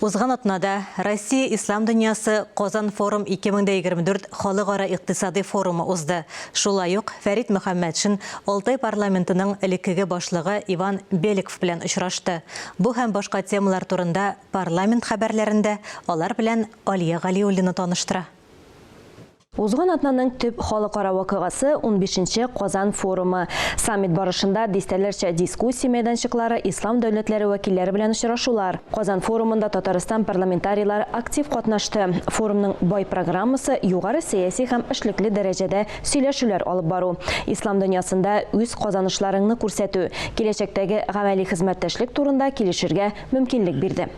Узган атнада Россия Ислам дөньясы Казан форум 2024 халыкара икътисадый форумы узды. Шулай ук Фәрит Мөхәммәтшин Алтай парламентының элеккеге башлыгы Иван Беликов белән очрашты. Бу һәм башка темалар турында парламент хәбәрләрендә алар белән Алия Галиуллина таныштыра. Узган атнаның төп халыкара вакыйгасы, унбишенче Казан форумы. Саммит барышында дистәләрчә дискуссия мәйданчыклары, ислам дәүләтләре вәкилләре белән очрашулар. Казан форумында Татарстан парламентарийлары актив катнашты. Форумның бай программасы югары сәяси һәм эшлекле дәрәҗәдә сөйләшүләр алып бару, ислам дөньясында үз казанышларыңны күрсәтү, киләчәктәге гамәли хезмәттәшлек турында килешергә мөмкинлек бирде.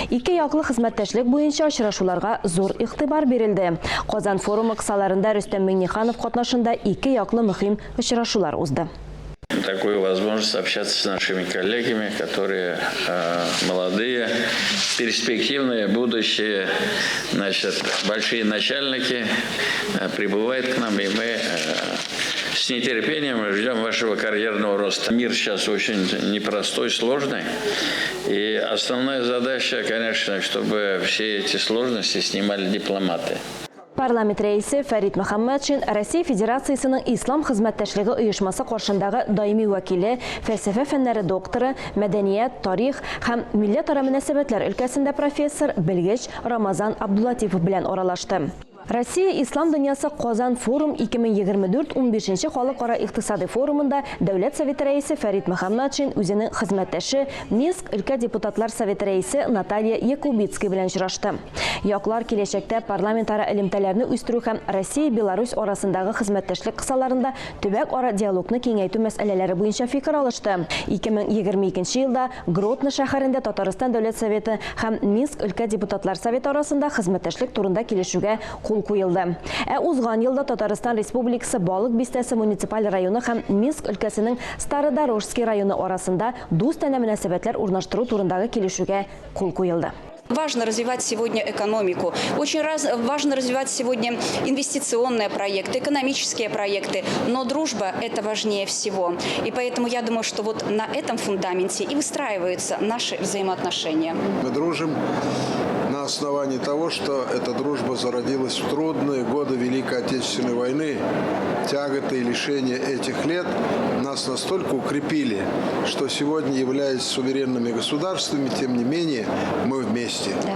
Ике яклы хезмәттәшлек буенча очрашуларга зур игътибар бирелде. Казан форумы кысаларында Рөстәм Миңнеханов катнашында ике яклы мөһим очрашулар узды. Такую возможность общаться с нашими коллегами, которые молодые, перспективные, будущие, значит, большие начальники прибывают к нам, и мы с нетерпением ждем вашего карьерного роста. Мир сейчас очень непростой, сложный. И основная задача, конечно, чтобы все эти сложности снимали дипломаты. Парламент Рәисе Фәрит Мөхәммәтшин Россия Федерациясенең Ислам хезмәттәшлеге оешмасы каршындагы даими вәкиле, фәлсәфә фәннәре докторы, мәдәният, тарих һәм милләтара мөнәсәбәтләр өлкәсендә профессор, белгеч Рамазан Абдулатипов белән аралашты. Россия Ислам дөньясы Казан форум 2024 унбишенче халыкара икътисадый форумында Дәүләт Советы Рәисе Фәрит Мөхәммәтшин үзенең хезмәттәше, Минск өлкә депутатлар Советы Рәисе Наталья Якубицкая белән очрашты. Яклар киләчәктә парламентара элемтәләрне үстерү һәм Россия-Беларусь арасындагы хезмәттәшлек кысаларында төбәк-ара диалогны киңәйтү мәсьәләләре буенча фикер алышты. 2022 елда Гродно шәһәрендә Татарстан Дәүләт Советы һәм Минск өлкә депутатлар Советы арасында хезмәттәшлек турында килешүгә кул куелды. Ә узган елда Татарстан Республикасы Балык Бистәсе муниципаль районы һәм Минск өлкәсенең Стародорожский районы арасында дустанә мөнәсәбәтләр урнаштыру турындагы килешүгә кул куелды. Важно развивать сегодня экономику, очень раз, важно развивать сегодня инвестиционные проекты, экономические проекты, но дружба – это важнее всего. И поэтому я думаю, что вот на этом фундаменте и выстраиваются наши взаимоотношения. Мы дружим на основании того, что эта дружба зародилась в трудные годы Великой Отечественной войны. Тяготы и лишения этих лет нас настолько укрепили, что сегодня, являясь суверенными государствами, тем не менее, мы вместе. Да.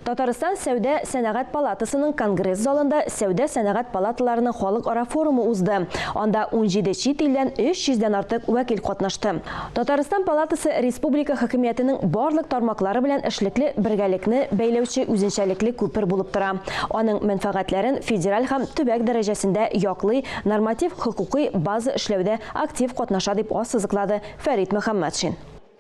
Татарстан Сәүдә сәнәгать палатасының Конгресс залында Сәүдә сәнәгать палаталарының халыкара форумы узды. Анда 17 чит илдән 300 дән артык вәкил катнашты. Татарстан палатасы республика хакимиятенең барлык тармаклары белән эшлекле бергәлекне бәйләүче үзенчәлекле күпер булып тора. Аның мәнфәгатьләрен федераль һәм төбәк дәрәҗәсендә яклый, норматив хокукый база эшләүдә актив катнаша, дип ассызыклады Фәрит Мөхәммәтшин.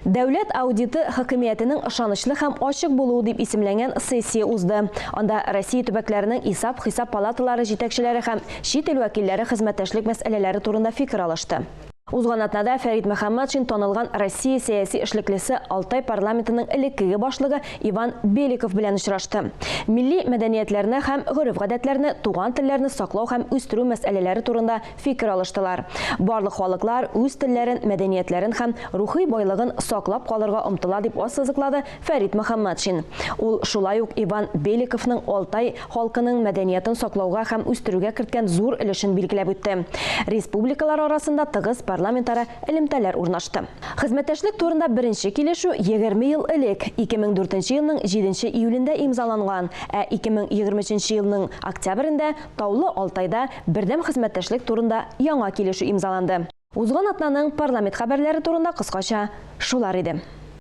Дәүләт аудиты хакимиятенең ышанычлы һәм ачык булуы дип исемләнгән сессия узды. Анда Россия төбәкләренең исап-хисап палаталары җитәкчеләре һәм чит ил вәкилләре хезмәттәшлек мәсьәләләре турында фикер алышты. Узган атнада Фәрит Мөхәммәтшин танылган Россия сәяси эшлеклесе Алтай парламентының элеккеге башлыгы Иван Беликов белән очрашты. Милли мәдәниятләрне һәм гореф-гадәтләрне, туган телләрне саклау һәм үстерү мәсьәләләре турында фикер алыштылар. Барлык халыклар үз телләрен, мәдәниятләрен һәм рухи байлыгын саклап калырга омтыла, дип ассызыклады Фәрит Мөхәммәтшин. Ул шулай ук Иван Беликовның Алтай халкының мәдәниятен саклауга һәм үстерүгә керткән зур өлешен билгеләп үтте. Республикалар арасында тыгыз парламентара элемтәләр урнашты. Хезмәттәшлек турында беренче килешү 20 ел элек, 2004 елның җиденче июлендә имзаланган, ә 2023 елның октябрендә Таулы Алтайда бердәм хезмәттәшлек турында яңа килешү имзаланды. Узган атнаның парламент хәбәрләре турында кыскача шулар иде.